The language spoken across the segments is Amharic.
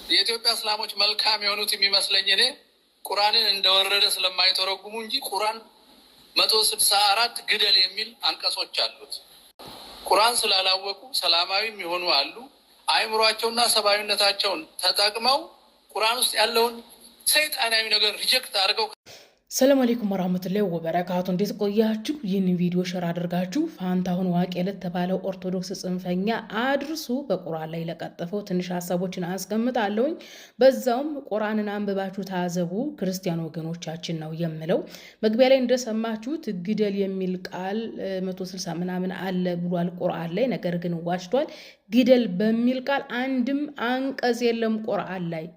የኢትዮጵያ እስላሞች መልካም የሆኑት የሚመስለኝ እኔ ቁርአንን እንደወረደ ስለማይተረጉሙ እንጂ ቁርአን 164 ግደል የሚል አንቀጾች አሉት። ቁርአን ስላላወቁ ሰላማዊ የሚሆኑ አሉ። አእምሯቸውና ሰብአዊነታቸውን ተጠቅመው ቁርአን ውስጥ ያለውን ሰይጣናዊ ነገር reject አድርገው ሰላም አለይኩም ወራህመቱላሂ ወበረካቱ። እንዴት ቆያችሁ? ይህንን ቪዲዮ share አድርጋችሁ ፋንታሁን ዋቄ ለተባለው ኦርቶዶክስ ጽንፈኛ አድርሱ። በቁርአን ላይ ለቀጠፈው ትንሽ ሀሳቦችን አስቀምጣለሁኝ። በዛውም ቁርአንን አንብባችሁ ታዘቡ ክርስቲያን ወገኖቻችን ነው የምለው። መግቢያ ላይ እንደሰማችሁት ግደል የሚል ቃል 160 ምናምን አለ ብሏል ቁርአን ላይ። ነገር ግን ዋሽቷል። ግደል በሚል ቃል አንድም አንቀጽ የለም ቁርአን ላይ።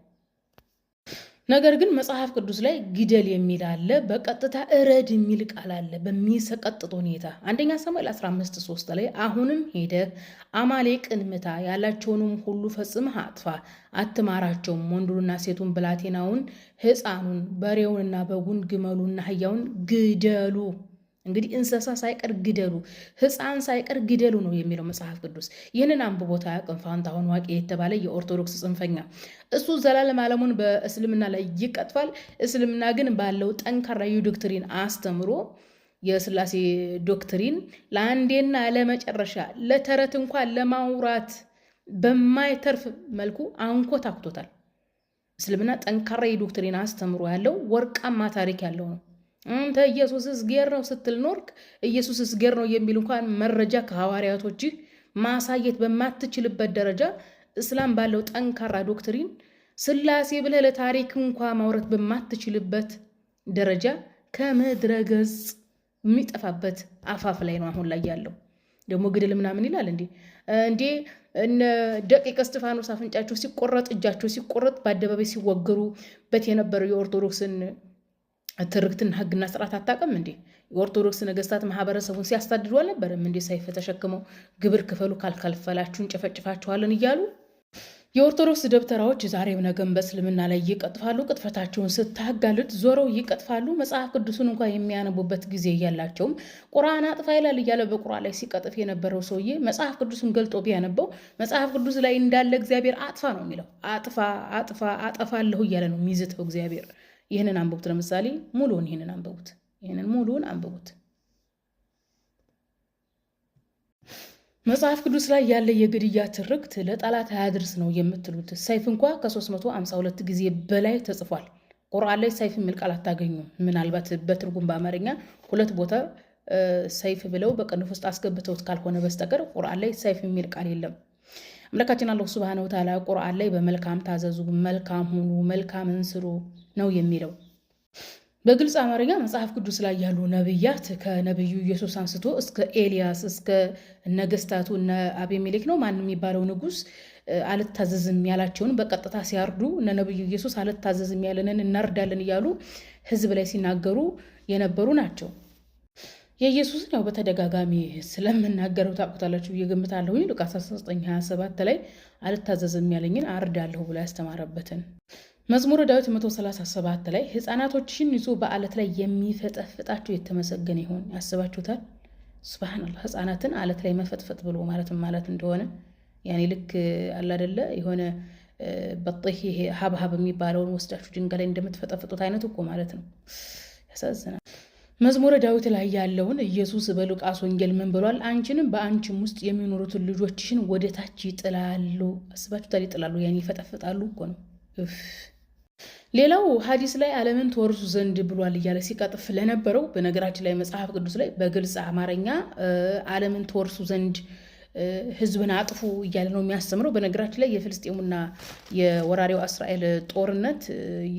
ነገር ግን መጽሐፍ ቅዱስ ላይ ግደል የሚል አለ። በቀጥታ እረድ የሚል ቃል አለ በሚሰቀጥጥ ሁኔታ። አንደኛ ሳሙኤል 15:3 ላይ አሁንም ሄደህ አማሌቅን ምታ፣ ያላቸውንም ሁሉ ፈጽመህ አጥፋ፣ አትማራቸውም፣ ወንዱንና ሴቱን፣ ብላቴናውን፣ ሕፃኑን፣ በሬውንና በጉን፣ ግመሉንና አህያውን ግደሉ። እንግዲህ እንስሳ ሳይቀር ግደሉ፣ ሕፃን ሳይቀር ግደሉ ነው የሚለው መጽሐፍ ቅዱስ። ይህንን አንብቦት አያውቅም ፋንታሁን ዋቄ የተባለ የኦርቶዶክስ ጽንፈኛ። እሱ ዘላለም ዓለሙን በእስልምና ላይ ይቀጥፋል። እስልምና ግን ባለው ጠንካራ የ doctrine አስተምሮ የስላሴ doctrine ለአንዴና ለመጨረሻ ለተረት እንኳን ለማውራት በማይተርፍ መልኩ አንኮታኩቶታል። እስልምና ጠንካራ የ doctrine አስተምሮ ያለው ወርቃማ ታሪክ ያለው ነው። አንተ ኢየሱስ እዝጌር ነው ስትል ኖርክ። ኢየሱስ እዝጌር ነው የሚል እንኳን መረጃ ከሐዋርያቶችህ ማሳየት በማትችልበት ደረጃ እስላም ባለው ጠንካራ doctrine ስላሴ ብለህ ለታሪክ እንኳ ማውረት በማትችልበት ደረጃ ከምድረ ገጽ የሚጠፋበት አፋፍ ላይ ነው አሁን ላይ ያለው። ደግሞ ግድል ምናምን ይላል እንዴ! እንዴ እነ ደቂቀ እስጢፋኖስ አፍንጫቸው ሲቆረጥ እጃቸው ሲቆረጥ በአደባባይ ሲወገሩበት የነበረው የኦርቶዶክስን ትርክትና ሕግና ስርዓት አታውቅም እንዴ? የኦርቶዶክስ ነገስታት ማህበረሰቡን ሲያስታድዱ አልነበረም እንዴ? ሰይፍ ተሸክመው ግብር ክፈሉ ካልከፈላችሁ እንጨፈጭፋችኋለን እያሉ። የኦርቶዶክስ ደብተራዎች ዛሬም ነገም በእስልምና ላይ ይቀጥፋሉ። ቅጥፈታቸውን ስታጋልጥ ዞረው ይቀጥፋሉ። መጽሐፍ ቅዱስን እንኳ የሚያነቡበት ጊዜ እያላቸውም ቁርአን አጥፋ ይላል እያለ በቁርአን ላይ ሲቀጥፍ የነበረው ሰውዬ መጽሐፍ ቅዱስን ገልጦ ቢያነበው መጽሐፍ ቅዱስ ላይ እንዳለ እግዚአብሔር አጥፋ ነው የሚለው። አጥፋ አጥፋ አጠፋለሁ እያለ ነው የሚዝተው እግዚአብሔር። ይህንን አንብቡት። ለምሳሌ ሙሉውን ይህንን አንብቡት። ይህንን ሙሉውን አንብቡት። መጽሐፍ ቅዱስ ላይ ያለ የግድያ ትርክት ለጠላት አያድርስ ነው የምትሉት። ሰይፍ እንኳ ከ352 ጊዜ በላይ ተጽፏል። ቁርአን ላይ ሰይፍ የሚል ቃል አታገኙም። ምናልባት በትርጉም በአማርኛ ሁለት ቦታ ሰይፍ ብለው በቅንፍ ውስጥ አስገብተውት ካልሆነ በስተቀር ቁርአን ላይ ሰይፍ የሚል ቃል የለም። አምላካችን አላሁ ሱብሃነሁ ወተዓላ ቁርአን ላይ በመልካም ታዘዙ፣ መልካም ሁኑ፣ መልካምን ስሩ ነው የሚለው። በግልጽ አማርኛ መጽሐፍ ቅዱስ ላይ ያሉ ነብያት ከነብዩ ኢየሱስ አንስቶ እስከ ኤልያስ እስከ ነገስታቱ እነ አቤሜሌክ ነው ማንም የሚባለው ንጉስ አልታዘዝም ያላቸውን በቀጥታ ሲያርዱ እነ ነብዩ ኢየሱስ አልታዘዝም ያለንን እናርዳለን እያሉ ህዝብ ላይ ሲናገሩ የነበሩ ናቸው። የኢየሱስን ያው በተደጋጋሚ ስለምናገረው ታውቁታላችሁ ብዬ ገምታለሁኝ። ሉቃስ 19:27 ላይ አልታዘዝም ያለኝን አርዳለሁ ብሎ ያስተማረበትን መዝሙረ ዳዊት 137 ላይ ሕፃናቶችን ይዞ በአለት ላይ የሚፈጠፍጣቸው የተመሰገነ ይሁን። ያስባችሁታል? ሱብሃነላህ። ሕፃናትን አለት ላይ መፈጥፈጥ ብሎ ማለት ማለት እንደሆነ ያኔ ልክ አላደለ የሆነ በጥህ ይሄ ሀብሀብ የሚባለውን ወስዳችሁ ድንጋይ ላይ እንደምትፈጠፍጡት አይነት እኮ ማለት ነው። ያሳዝናል። መዝሙረ ዳዊት ላይ ያለውን ኢየሱስ በሉቃስ ወንጌል ምን ብሏል? አንቺንም በአንቺም ውስጥ የሚኖሩትን ልጆችሽን ወደ ታች ይጥላሉ። አስባችሁታል? ይጥላሉ፣ ያኔ ይፈጠፍጣሉ እኮ ነው። ሌላው ሐዲስ ላይ ዓለምን ትወርሱ ዘንድ ብሏል እያለ ሲቀጥፍ ለነበረው፣ በነገራችን ላይ መጽሐፍ ቅዱስ ላይ በግልጽ አማርኛ ዓለምን ትወርሱ ዘንድ ሕዝብን አጥፉ እያለ ነው የሚያስተምረው። በነገራችን ላይ የፍልስጤሙና የወራሪው እስራኤል ጦርነት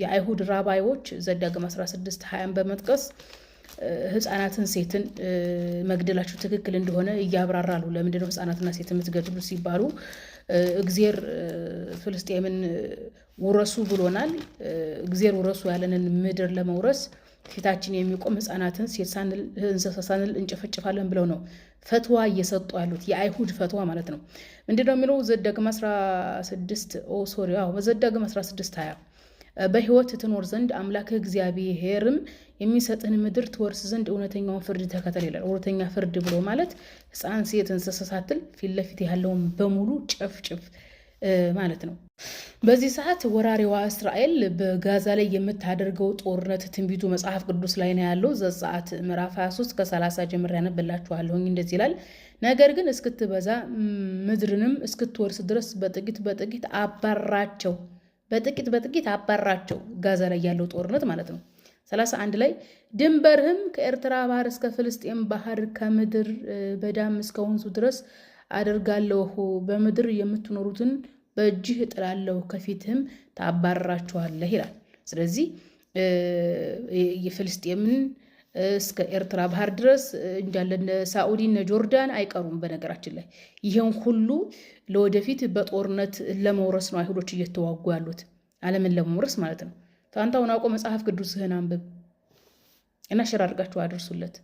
የአይሁድ ራባዮች ዘዳግም 16:20 በመጥቀስ ሕፃናትን ሴትን መግደላቸው ትክክል እንደሆነ እያብራራሉ። ለምንድነው ሕፃናትና ሴት የምትገድሉ ሲባሉ እግዜር ፍልስጤምን ውረሱ ብሎናል። እግዜር ውረሱ ያለንን ምድር ለመውረስ ፊታችን የሚቆም ሕፃናትን ሴት ሳንል እንስሳ ሳንል እንጨፈጭፋለን ብለው ነው ፈትዋ እየሰጡ ያሉት፣ የአይሁድ ፈትዋ ማለት ነው። ምንድነው የሚለው? ዘዳግም 16፣ sorry፣ ዘዳግም 16:20 በሕይወት ትኖር ዘንድ አምላክህ እግዚአብሔርም የሚሰጥህን ምድር ትወርስ ዘንድ እውነተኛውን ፍርድ ተከተል ይላል። እውነተኛ ፍርድ ብሎ ማለት ሕፃን፣ ሴት፣ እንስሳ ሳትል ፊት ለፊት ያለውን በሙሉ ጨፍጭፍ። ማለት ነው። በዚህ ሰዓት ወራሪዋ እስራኤል በጋዛ ላይ የምታደርገው ጦርነት ትንቢቱ መጽሐፍ ቅዱስ ላይ ነው ያለው። ዘጸአት ምዕራፍ 23 ከ30 ጀምሬ ያነብላችኋለሁኝ። እንደዚህ ይላል፣ ነገር ግን እስክትበዛ ምድርንም እስክትወርስ ድረስ በጥቂት በጥቂት አባራቸው፣ በጥቂት በጥቂት አባራቸው። ጋዛ ላይ ያለው ጦርነት ማለት ነው። 31 ላይ ድንበርህም ከኤርትራ ባህር እስከ ፍልስጤም ባህር ከምድር በዳም እስከ ወንዙ ድረስ አደርጋለሁ። በምድር የምትኖሩትን በእጅህ እጥላለሁ፣ ከፊትህም ታባርራቸዋለህ ይላል። ስለዚህ የፍልስጤምን እስከ ኤርትራ ባህር ድረስ እንዳለ እነ ሳኡዲ እነ ጆርዳን አይቀሩም። በነገራችን ላይ ይህን ሁሉ ለወደፊት በጦርነት ለመውረስ ነው አይሁዶች እየተዋጉ ያሉት፣ ዓለምን ለመውረስ ማለት ነው። ፋንታውን አውቆ መጽሐፍ ቅዱስህን አንብብ እና share አድርጋችሁ አድርሱለት።